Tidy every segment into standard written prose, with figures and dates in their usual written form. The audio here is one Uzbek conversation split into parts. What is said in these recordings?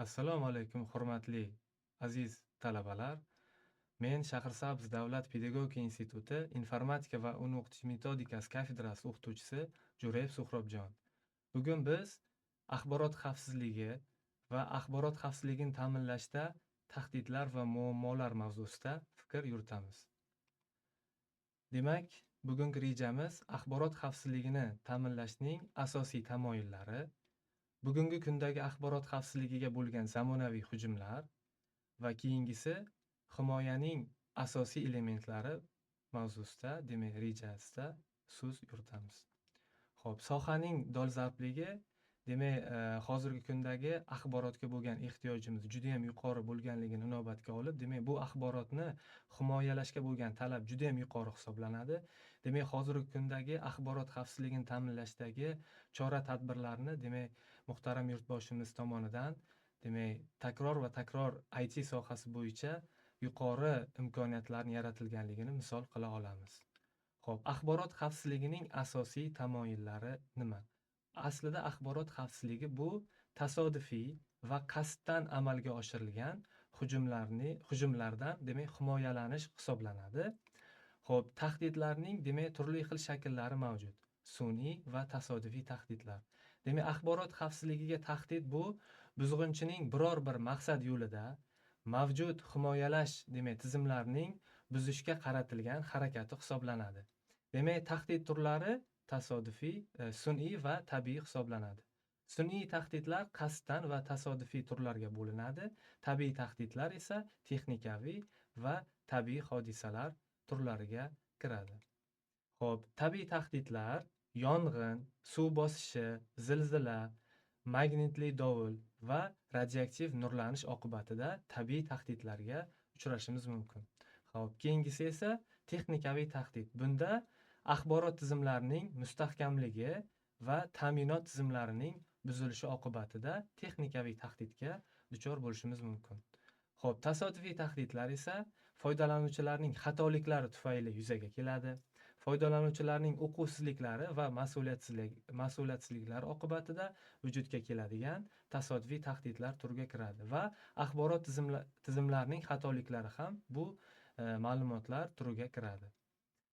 Assalomu alaykum, hurmatli aziz talabalar. Men Shahrisabz davlat pedagogika instituti informatika va uni o'qitish metodikasi kafedrasi o'qituvchisi Jo'rayev Suhrobjon. Bugun biz axborot xavfsizligi va axborot xavfsizligini ta'minlashda tahdidlar va muammolar mavzusida fikr yuritamiz. Demak, bugungi rejamiz axborot xavfsizligini ta'minlashning asosiy tamoyillari, bugungi kundagi axborot xavfsizligiga bo'lgan zamonaviy hujumlar va keyingisi himoyaning asosiy elementlari mavzusida, demak, rejasida so'z yuritamiz. Xo'p, sohaning dolzarbligi, demak, hozirgi kundagi axborotga bo'lgan ehtiyojimiz juda ham yuqori bo'lganligini inobatga olib, demak, bu axborotni himoyalashga bo'lgan talab juda ham yuqori hisoblanadi. Demak, hozirgi kundagi axborot xavfsizligini ta'minlashdagi chora-tadbirlarni, demak, muhtaram yurtboshimiz tomonidan, demak, takror va takror IT sohasi bo'yicha yuqori imkoniyatlarni yaratilganligini misol qila olamiz. Xo'p, axborot xavfsizligining asosiy tamoyillari nima? Aslida axborot xavfsizligi bu tasodifiy va qasddan amalga oshirilgan hujumlardan, demak, himoyalanish hisoblanadi. Xo'p, tahdidlarning, demak, turli xil shakllari mavjud. Sun'iy va tasodifiy tahdidlar. Demak, axborot xavfsizligiga tahdid bu buzg'unchining biror bir maqsad yo'lida mavjud himoyalash, demak, tizimlarning buzishga qaratilgan harakati hisoblanadi. Demak, tahdid turlari tasodifiy, sun'iy va tabiiy hisoblanadi. Sun'iy tahdidlar qasddan va tasodifiy turlarga bo'linadi. Tabiiy tahdidlar esa texnikaviy va tabiiy hodisalar turlariga kiradi. Xo'p, tabiiy tahdidlar yong'in, suv bosishi, zilzila, magnitli dovul va radioaktiv nurlanish oqibatida tabiiy tahdidlarga uchrashimiz mumkin. Xo'p, keyingisi esa texnikaviy tahdid. Bunda axborot tizimlarining mustahkamligi va ta'minot tizimlarining buzilishi oqibatida texnikaviy tahdidga duchor bo'lishimiz mumkin. Xo'p, tasodifiy tahdidlar esa foydalanuvchilarning xatoliklari tufayli yuzaga keladi. Foydalanuvchilarning uquvsizliklari va mas'uliyatsizliklari oqibatida vujudga keladigan tasodifiy tahdidlar turiga kiradi va axborot tizimlarining xatoliklari ham bu ma'lumotlar turiga kiradi.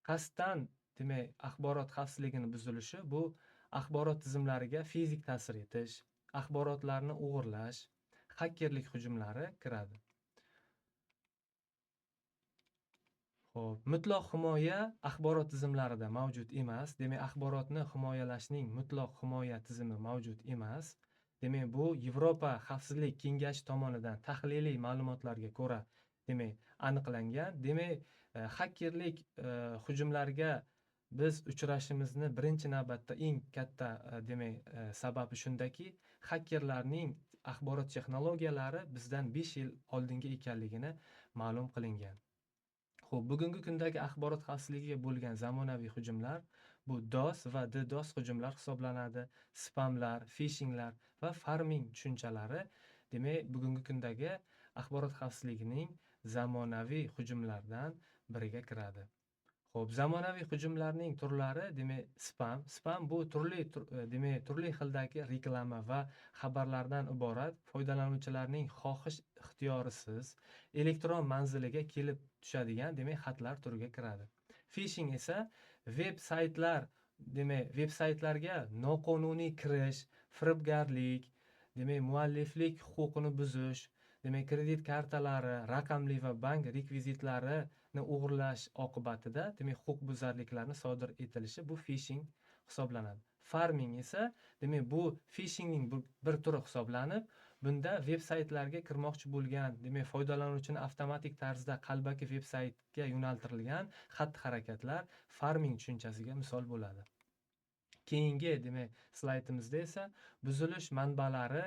Qasddan, demak, axborot xavfsizligini buzilishi bu axborot tizimlariga fizik ta'sir etish, axborotlarni o'g'irlash, xakerlik hujumlari kiradi. Xo'p, mutlaq himoya axborot tizimlarida mavjud emas. Demak, axborotni himoyalashning mutlaq himoya tizimi mavjud emas. Demak, bu Yevropa Xavfsizlik Kengashi tomonidan tahliliy ma'lumotlarga ko'ra, demak, aniqlangan. Demak, xakerlik hujumlarga biz uchrashimizni birinchi navbatda eng katta, demak, sababi shundaki, xakerlarning axborot texnologiyalari bizdan 5 yil oldingi ekanligini ma'lum qilingan. Xo'p, bugungi kundagi axborot xavfsizligiga bo'lgan zamonaviy hujumlar bu DOS va DDoS hujumlar hisoblanadi. Spamlar, phishinglar va farming tushunchalari, demak, bugungi kundagi axborot xavfsizligining zamonaviy hujumlardan biriga kiradi. Xo'p, zamonaviy hujumlarning turlari, demak, spam. Spam bu demak, turli xildagi reklama va xabarlardan iborat foydalanuvchilarning xohish ixtiyorisiz elektron manziliga kelib tushadigan, demak, xatlar turiga kiradi. Phishing esa veb saytlar, demak, veb saytlarga noqonuniy kirish, firibgarlik, demak, mualliflik huquqini buzish, demak, kredit kartalari, raqamli va bank rekvizitlarini o'g'irlash oqibatida, demak, huquqbuzarliklarni sodir etilishi bu phishing hisoblanadi. Farming esa, demak, bu phishingning bir turi hisoblanib, bunda veb saytlarga kirmoqchi bo'lgan, demak, foydalanuvchini avtomatik tarzda qalbaki veb saytga yo'naltirilgan xatti-harakatlar farming tushunchasiga misol bo'ladi. Keyingi, demak, slaydimizda esa buzilish manbalari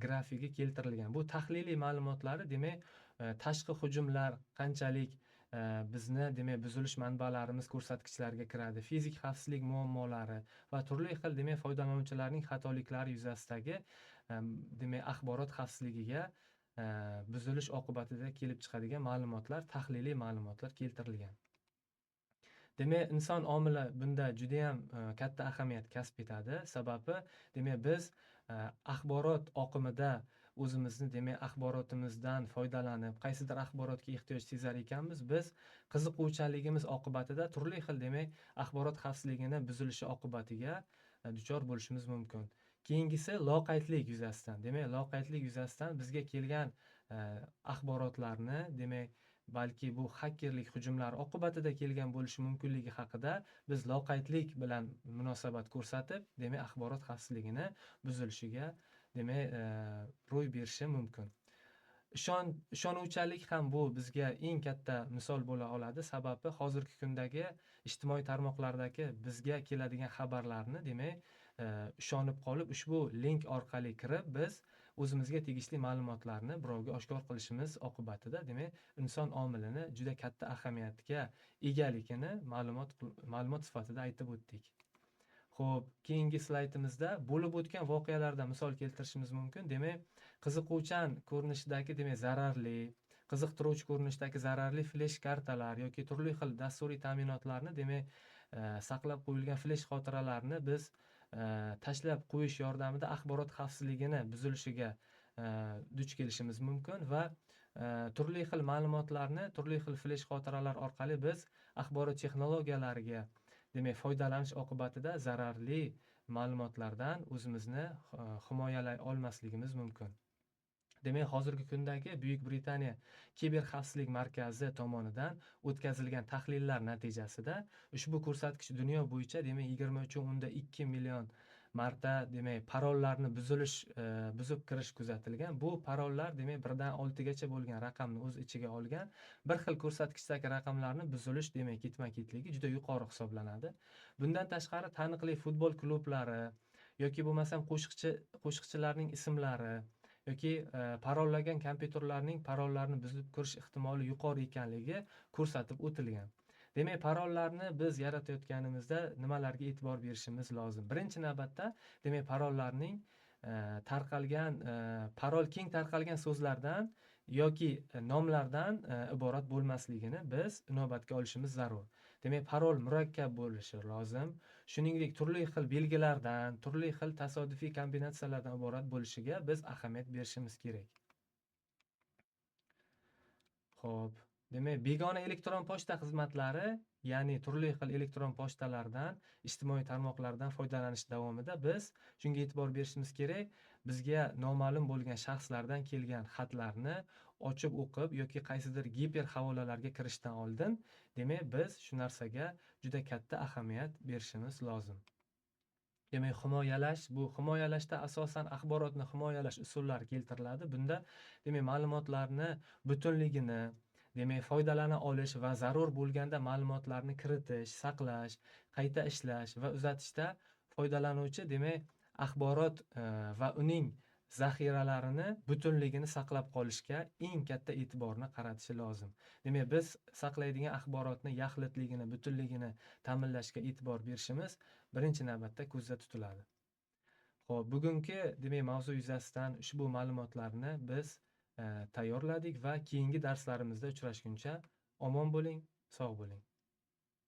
grafigi keltirilgan. Bu tahliliy ma'lumotlari, demak, tashqi hujumlar qanchalik bizni, demak, buzilish manbalarimiz ko'rsatkichlariga kiradi, fizik xavfsizlik muammolari va turli xil, demak, foydalanuvchilarning xatoliklari yuzasidagi, demak, axborot xavfsizligiga buzilish oqibatida kelib chiqadigan ma'lumotlar, tahliliy ma'lumotlar keltirilgan. Demak, inson omili bunda juda ham katta ahamiyat kasb etadi. Sababi, demak, biz axborot oqimida o'zimizni demak axborotimizdan foydalanib, qaysidir axborotga ehtiyoj sezar ekanmiz, biz qiziquvchanligimiz oqibatida turli xil demak axborot xavfsizligini buzilishi oqibatiga duchor bo'lishimiz mumkin. Keyingisi loqaydlik yuzasidan. Demak, loqaydlik yuzasidan bizga kelgan axborotlarni demak balki bu xakerlik hujumlari oqibatida kelgan bo'lishi mumkinligi haqida biz loqaydlik bilan munosabat ko'rsatib, demak axborot xavfsizligini buzilishiga demak ro'y berishi mumkin. Ishonuvchanlik ham bu bizga eng katta misol bo'la oladi. Sababi hozirgi kundagi ijtimoiy tarmoqlardagi bizga keladigan xabarlarni demak ishonib qolib, ushbu link orqali kirib biz o'zimizga tegishli ma'lumotlarni birovga oshkor qilishimiz oqibatida demak inson omilini juda katta ahamiyatga egaligini ma'lumot sifatida aytib o'tdik. Xo'p, keyingi slaydimizda bo'lib o'tgan voqealardan misol keltirishimiz mumkin. Demak, qiziquvchan ko'rinishdagi demak zararli, qiziqtiruvchi ko'rinishdagi zararli flesh kartalar yoki turli xil dasturiy ta'minotlarni demak saqlab qo'yilgan flesh xotiralarni biz tashlab qo'yish yordamida axborot xavfsizligini buzilishiga duch kelishimiz mumkin va turli xil ma'lumotlarni turli xil flesh xotiralar orqali biz axborot texnologiyalariga demak foydalanish oqibatida zararli ma'lumotlardan o'zimizni himoyalay olmasligimiz mumkin. Demak, hozirgi kundagi Buyuk Britaniya kiber xavfsizlik markazi tomonidan o'tkazilgan tahlillar natijasida ushbu ko'rsatkich dunyo bo'yicha demak 23,2 million marta demak parollarni buzib kirish kuzatilgan. Bu parollar demak 1 dan 6 gacha bo'lgan raqamni o'z ichiga olgan. Bir xil ko'rsatkichdagi raqamlarni buzilish demak ketma-ketligi juda yuqori hisoblanadi. Bundan tashqari taniqli futbol klublari yoki bo'lmasam qo'shiqchilarning ismlari yoki parollagan kompyuterlarning parollarini buzib kirish ehtimoli yuqori ekanligi ko'rsatib o'tilgan. Demak, parollarni biz yaratayotganimizda nimalarga e'tibor berishimiz lozim? Birinchi navbatda demak parollarning tarqalgan parol keng tarqalgan so'zlardan yoki nomlardan iborat bo'lmasligini biz inobatga olishimiz zarur. Demak, parol murakkab bo'lishi lozim. Shuningdek, turli xil belgilardan, turli xil tasodifiy kombinatsiyalardan iborat bo'lishiga biz ahamiyat berishimiz kerak. Xo'p, demak, begona elektron pochta xizmatlari, ya'ni turli xil elektron pochtalardan, ijtimoiy tarmoqlardan foydalanish davomida biz shunga e'tibor berishimiz kerak, bizga noma'lum bo'lgan shaxslardan kelgan xatlarni ochib o'qib yoki qaysidir giper havolalarga kirishdan oldin, demak, biz shu narsaga juda katta ahamiyat berishimiz lozim. Demak, himoyalash, bu himoyalashda asosan axborotni himoyalash usullari keltiriladi. Bunda demak, ma'lumotlarni butunligini, demak, foydalana olish va zarur bo'lganda ma'lumotlarni kiritish, saqlash, qayta ishlash va uzatishda foydalanuvchi demak, axborot va uning zaxiralarini butunligini saqlab qolishga eng katta e'tiborni qaratishi lozim. Demak, biz saqlaydigan axborotni yaxlitligini, butunligini ta'minlashga e'tibor berishimiz birinchi navbatda ko'zda tutiladi. Xo'p, bugungi demak mavzu yuzasidan ushbu ma'lumotlarni biz tayyorladik va keyingi darslarimizda uchrashguncha omon bo'ling, sog' bo'ling.